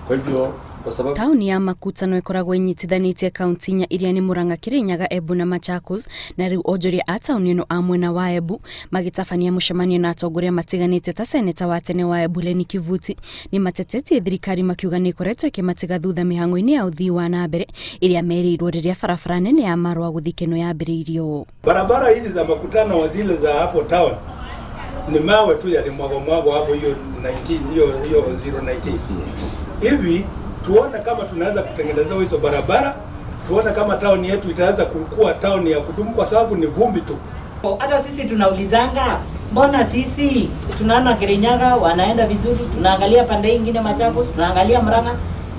Kwa hivyo kwa sababu Tauni ya Makutano ĩkoragwo ĩnyitithanĩtie kaunti inya iria nĩ Murang'a, Kirinyaga, Embu na Machakos. Na rĩu onjoria a tauni ĩno a mwena wa Embu magĩtabania mũcemanio na atongoria matiganĩte ta seneta wa tene wa Embu Lenny Kivuti, nĩ matetetie thirikari makiuga nĩ ĩkoretwo ĩkĩmatiga thutha mĩhang'o-inĩ ya ũthii wa na mbere ĩrĩa merĩirwo rĩrĩa barabara nene ya Marwa gũthiĩ Kenol yambĩrĩirio. Barabara hizi za Makutano wa zile za hapo town ni mawe tu yalimwagwa mwagwa hapo, hiyo 19 hiyo hiyo 019 hivi. Tuone kama tunaweza kutengeneza hizo barabara, tuone kama town yetu itaweza kukua town ya kudumu, kwa sababu ni vumbi tu. Hata sisi tunaulizanga, mbona sisi tunaona Kirinyaga wanaenda vizuri, tunaangalia pande ingine Machakos, tunaangalia Murang'a,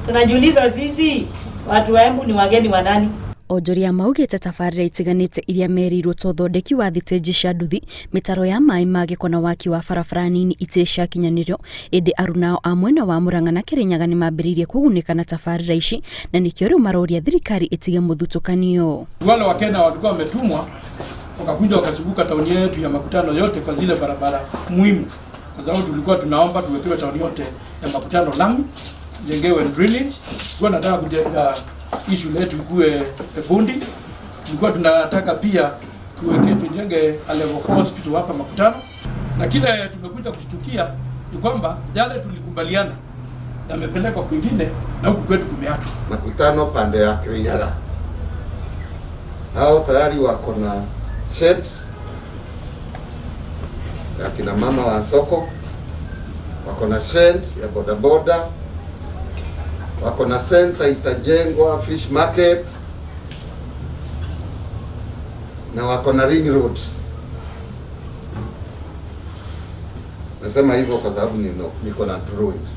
tunajiuliza sisi watu wa Embu ni wageni wa nani? Onjoria maugĩte tabarĩra itiganĩte iria merĩirwo ta ũthondeki wa thitĩnji cia nduthi, mĩtaro ya maĩ ma gĩko na waki wa barabara nini itirĩ ciakinyanĩrio. Ĩndĩ arunao a mwena wa Murang'a na Kirinyaga nĩ mambĩrĩirie kũgunĩka na tabarĩra ici, na nĩkĩo rĩu maroria thirikari ĩtige mũthutũkanio. Wale wa Kenya walikuwa wametumwa wakakuja wakazunguka tauni yetu ya Makutano yote kwa zile barabara muhimu, kwa sababu tulikuwa tunaomba tuwekewe tauni yote ya Makutano lami, jengewe drainage. Tulikuwa tunataka kujenga hii shule yetu ikuwe bundi. Tulikuwa tunataka pia tuweke tujenge a level 4 hospital hapa Makutano, na kile tumekuja kushtukia ni kwamba yale tulikubaliana yamepelekwa kwingine na huku kwetu kumeachwa. Makutano pande ya Kirinyaga, hao tayari wako na sheds ya kina mama wa soko, wako na shed ya bodaboda, wako na center itajengwa fish market, na wako na ring road. Nasema hivyo kwa sababu niko na drawings.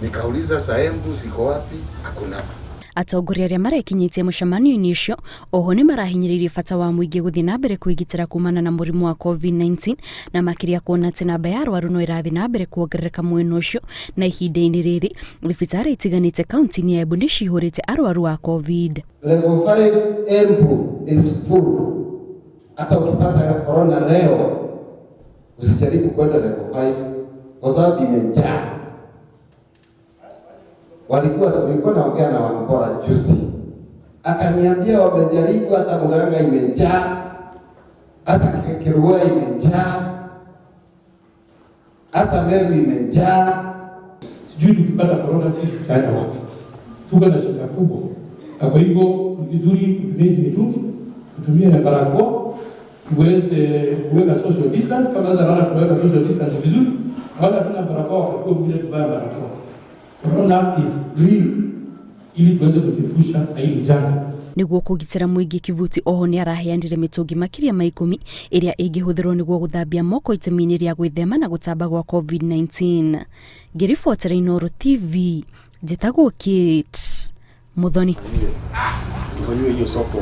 Nikauliza Saembu ziko wapi? Hakuna. Atongoria arĩa marekinyĩtie mũcemanio-inĩ ũcio oho nĩ marahinyĩrĩirie bata wa mũingĩ gũthiĩ na mbere kwĩgitĩra kumana na mũrimũ wa COVID-19, na makĩria kuona atĩ namba ya arwaru no ĩrathiĩ na mbere kuongerereka mwena ũcio, na ihinda-inĩ rĩrĩ thibitarĩ itiganĩte kaunti-inĩ ya Embu nĩ cihũrĩte arwaru a COVID. Level 5 Embu is full. Hata ukipata corona leo usijaribu kwenda level 5 kwa sababu imejaa. Walikuwa nilikuwa naongea na Wambora juzi, akaniambia wamejaribu, hata Murang'a imejaa, hata Kirua imejaa, hata Meru imejaa. Sijui tukipata corona sisi tutaenda wapi? Tuko na shida kubwa, na kwa hivyo ni vizuri kutumia hizi mitungi, kutumia barakoa, tuweze kuweka social distance. Kama sasa naona tumeweka social distance vizuri, na wala hatuna barakoa, wakati huo mwingine tuvae barakoa. Corona is real, ili tuweze kujiepusha na hili janga. Nĩguo kũgitĩra mũingĩ, Kivuti oho nĩ araheanire mĩtũngi makĩria ma 10 ĩrĩa ĩngĩhũthĩrwo nĩguo gũthambia moko itemi-inĩ rĩa gwĩthema na gũtamba gwa COVID-19. Ngĩribotera Inooro TV, njĩtagwo Kate Muthoni. Ifanyiwe hiyo soko.